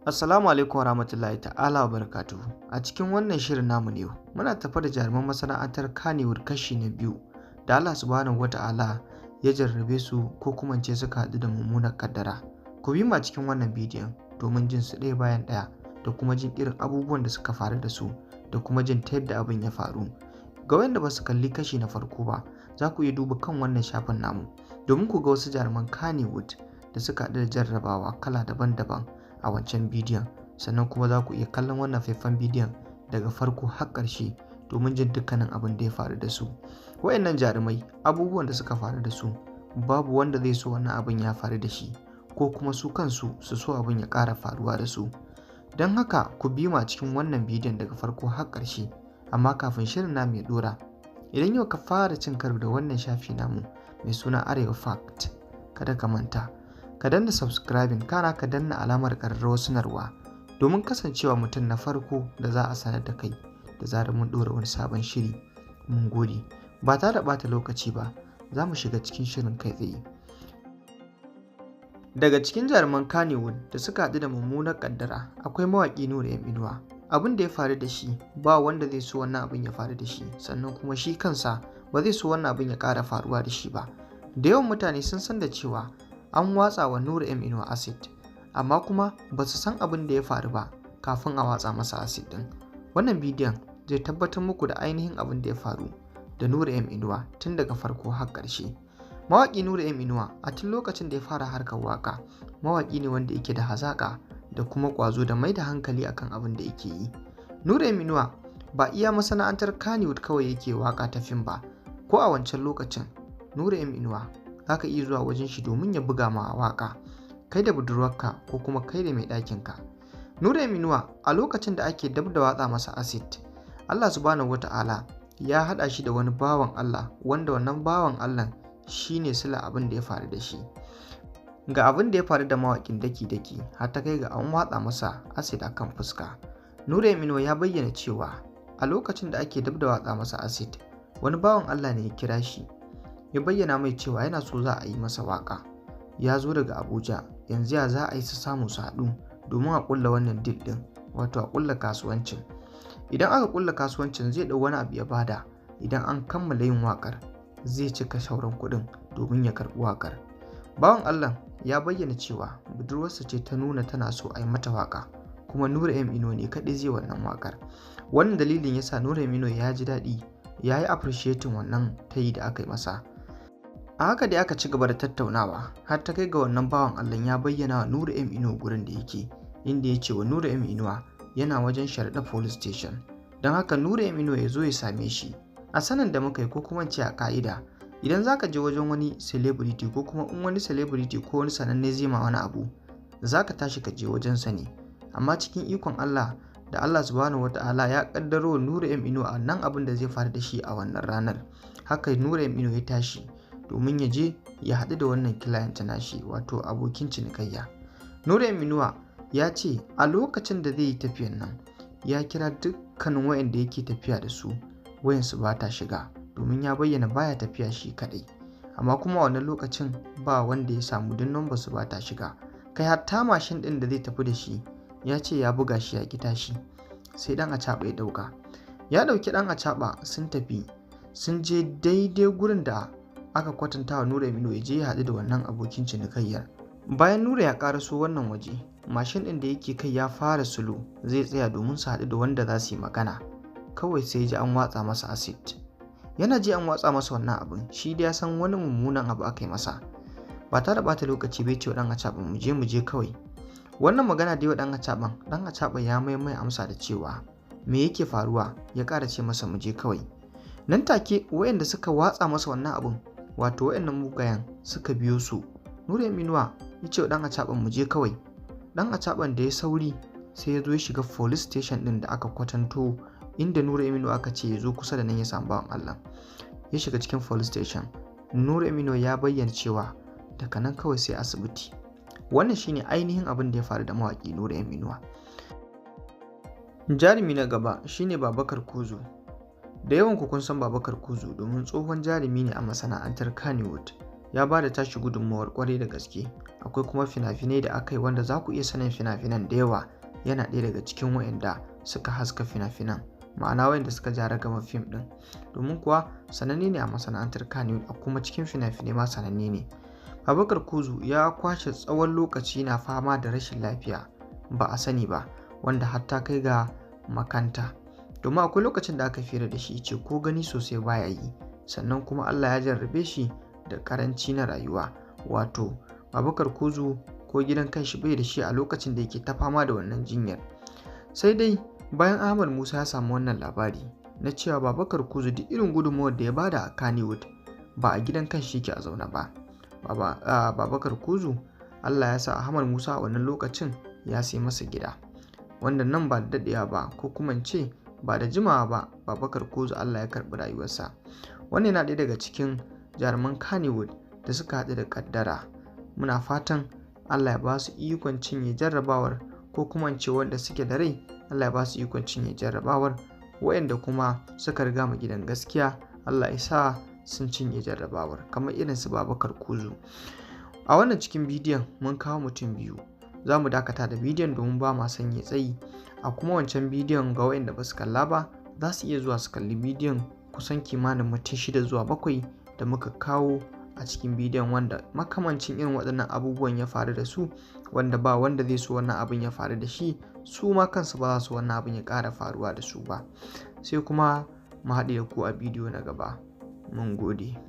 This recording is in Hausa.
Assalamu alaikum warahmatullahi ta'ala wa barakatuhu. A cikin wannan shirin namu ne muna tafa da jaruman masana'antar Kannywood kashi na biyu da Allah subhanahu wata'ala ya jarrabe su ko kuma in ce suka haɗu da mummunar kaddara. Ku bi mu a cikin wannan bidiyon domin jin su ɗaya bayan ɗaya da kuma jin irin abubuwan da suka faru da su da kuma jin ta yadda abin ya faru. Ga wanda ba su kalli kashi na farko ba, za ku iya duba kan wannan shafin namu domin ku ga wasu jaruman Kannywood da suka haɗu da jarrabawa kala daban-daban a wancan bidiyon. Sannan kuma za ku iya kallon wannan faifan bidiyon daga farko har ƙarshe domin jin dukkanin abin da ya faru da su. Wayannan jarumai, abubuwan da suka faru da su, babu wanda zai so wannan abin ya faru da shi ko kuma su kansu su so abin ya ƙara faruwa da su. Don haka ku bi mu a cikin wannan bidiyon daga farko har ƙarshe. Amma kafin shirin namu ya ɗora, idan yau ka fara cin karo da wannan shafi namu mai suna Arewa Fact, kada ka manta ka danna subscribing, kana ka danna alamar ƙararrawar sanarwa domin kasancewa mutum na farko da za a sanar da kai da zarar mun ɗora wani sabon shiri. Mun gode. Ba tare da ɓata lokaci ba, za mu shiga cikin shirin kai tsaye. Daga cikin jaruman Kannywood da suka haɗu da mummunar ƙaddara akwai mawaƙi Nura M Inuwa. Abin da ya faru da shi, ba wanda zai so wannan abin ya faru da shi, sannan kuma shi kansa ba zai so wannan abin ya ƙara faruwa da shi ba. Da yawan mutane sun san da cewa an watsa wa Nura M Inuwa acid, amma kuma ba su san abin da ya faru ba kafin a watsa masa acid ɗin. Wannan bidiyon zai tabbatar muku da ainihin abin da ya faru da Nura M Inuwa tun daga farko har ƙarshe. Mawaƙi Nura M Inuwa, a tun lokacin da ya fara harkar waƙa, mawaƙi ne wanda yake da hazaƙa da kuma ƙwazo da mai da hankali akan abin da yake yi. Nura M Inuwa ba iya masana'antar Kannywood kawai yake waƙa ta fim ba, ko a wancan lokacin Nura M Inuwa za ka iya zuwa wajen shi domin ya buga ma waƙa, kai da budurwarka ko kuma kai da mai ɗakinka. Nura M Inuwa, a lokacin da ake dab da watsa masa acid, Allah subhanahu wata'ala ya haɗa shi da wani bawan Allah, wanda wannan bawan Allah shi ne sila abin da ya faru da shi. Ga abin da ya faru da mawaƙin daki-daki har ta kai ga an watsa masa acid a kan fuska. Nura M Inuwa ya bayyana cewa a lokacin da ake dab da watsa masa acid, wani bawan Allah ne ya kira shi, ya bayyana mai cewa yana so za a yi masa waƙa. Ya zo daga Abuja, yanzu ya za a yi su samu su haɗu domin a ƙulla wannan deal ɗin, wato a ƙulla kasuwancin. Idan aka ƙulla kasuwancin, zai ɗau wani abu ya bada, idan an kammala yin waƙar zai cika sauran kuɗin domin ya karɓi waƙar. Bawan Allah ya bayyana cewa budurwarsa ce ta nuna tana so a yi mata waƙa, kuma Nura M Inuwa ne kaɗai zai wannan waƙar. Wannan dalilin yasa Nura M Inuwa ya ji daɗi, ya yi appreciating wannan tayi da aka yi masa. A haka dai aka ci gaba da tattaunawa har ta kai ga wannan bawan Allah ya bayyana wa Nura M Inuwa gurin da yake, inda ya ce wa Nura M Inuwa yana wajen Sharaɗa Police Station. Don haka Nura M Inuwa ya zo ya same shi. A sanin da muka yi, ko kuma ce a ka'ida, idan za ka je wajen wani celebrity ko kuma in wani celebrity ko wani sananne zai ma wani abu, za ka tashi ka je wajensa ne. Amma cikin ikon Allah da Allah subhanahu wata'ala ya kaddaro Nura M Inuwa a nan abin da zai faru da shi a wannan ranar. Haka Nura M Inuwa ya tashi domin ya je ya haɗu da wannan client nashi, wato abokin cinikayya. Nura M Inuwa ya ce a lokacin da zai yi tafiyan nan, ya kira dukkanin wayanda yake tafiya da su, wayansu ba ta shiga, domin ya bayyana baya tafiya shi kaɗai. Amma kuma wannan lokacin ba wanda ya samu, don number su ba ta shiga. Kai, hatta mashin ɗin da zai tafi da shi, ya ce ya buga shi ya ƙi tashi, sai ɗan acaɓa ya ɗauka. Ya ɗauki ɗan acaɓa sun tafi, sun je daidai gurin da aka kwatanta wa Nura M Inuwa ya je ya haɗu da wannan abokin cinikayyar. Bayan Nura ya ƙaraso wannan waje, mashin ɗin da yake kai ya fara slow, zai tsaya domin su haɗu da wanda za su yi magana. Kawai sai ji an watsa masa acid. Yana ji an watsa masa wannan abin, shi da ya san wani mummunan abu aka yi masa. Ba tare da ɓata lokaci bai ce wa ɗan acaɓan, "Mu je, mu je kawai." Wannan magana da yi wa ɗan acaɓan, ɗan acaɓan ya mai mai amsa da cewa me yake faruwa? Ya ƙara ce masa, "Mu je kawai." Nan take wayanda suka watsa masa wannan abun, wato wayannan mugayen, suka biyo su. Nura M Inuwa ya ce wa ɗan acaɓan, "Mu je kawai." Ɗan acaɓan da ya sauri sai ya zo ya shiga police station ɗin da aka kwatanto, inda Nura M Inuwa aka ce ya zo kusa da nan ya samu bawan Allah. Ya shiga cikin police station. Nura M Inuwa ya bayyana cewa daga nan kawai sai asibiti. Wannan shine ainihin abin da ya faru da mawaƙi Nura M Inuwa. Jarumi na gaba shine Babakar Kuzu. Da yawan ku kun san Babakar Kuzu domin tsohon jarumi ne a masana'antar Kannywood. ya ba da tashi gudunmawar kwarai da gaske. Akwai kuma fina-finai da aka yi wanda za ku iya sanin fina-finan da yawa, yana ɗaya daga cikin waɗanda suka haska fina-finan, ma'ana waɗanda suka ja ragamar fim ɗin, domin kuwa sananne ne a masana'antar Kannywood, a kuma cikin fina-finai ma sananne ne. Babakar Kuzu ya kwashe tsawon lokaci na fama da rashin lafiya ba a sani ba, wanda har ta kai ga makanta, domin akwai lokacin da aka fira da shi ce ko gani sosai baya yi. Sannan kuma Allah ya jarrabe shi da karanci na rayuwa, wato Babakar Kuzu ko gidan kanshi bai da shi a lokacin da yake ta fama da wannan jinyar. Sai dai bayan Ahmad Musa ya samu wannan labari na cewa Babakar Kuzu duk irin gudunmawar da ya bada a Kannywood ba a gidan kanshi yake a zaune ba. Babakar Kuzu Allah ya sa Ahmad Musa a wannan lokacin ya sai masa gida, wanda nan ba da daɗewa ba ko kuma in ce ba da jimawa ba Babakar Kuzu Allah ya karɓi rayuwarsa. Wannan yana ɗaya daga cikin jaruman Kannywood da suka haɗu da ƙaddara. Muna fatan Allah ya ba su ikon cinye jarrabawar, ko kuma in ce wanda suke da rai Allah ya ba su ikon cinye jarrabawar, waɗanda kuma suka riga mu gidan gaskiya Allah ya sa sun cinye jarrabawar, kamar irin su Babakar Kuzu. A wannan cikin bidiyon mun kawo mutum biyu. Za mu dakata da bidiyon domin ba ma son ya tsayi. A kuma wancan bidiyon ga waɗanda ba su kalla ba za su iya zuwa su kalli bidiyon kusan kimanin mutum 6 zuwa 7 da muka kawo a cikin bidiyon, wanda makamancin irin waɗannan abubuwan ya faru da su, wanda ba wanda zai so wannan abin ya faru da shi, su ma kansu ba za su wannan abin ya ƙara faruwa da su ba. Sai kuma mu haɗe da ku a bidiyo na gaba. Mun gode.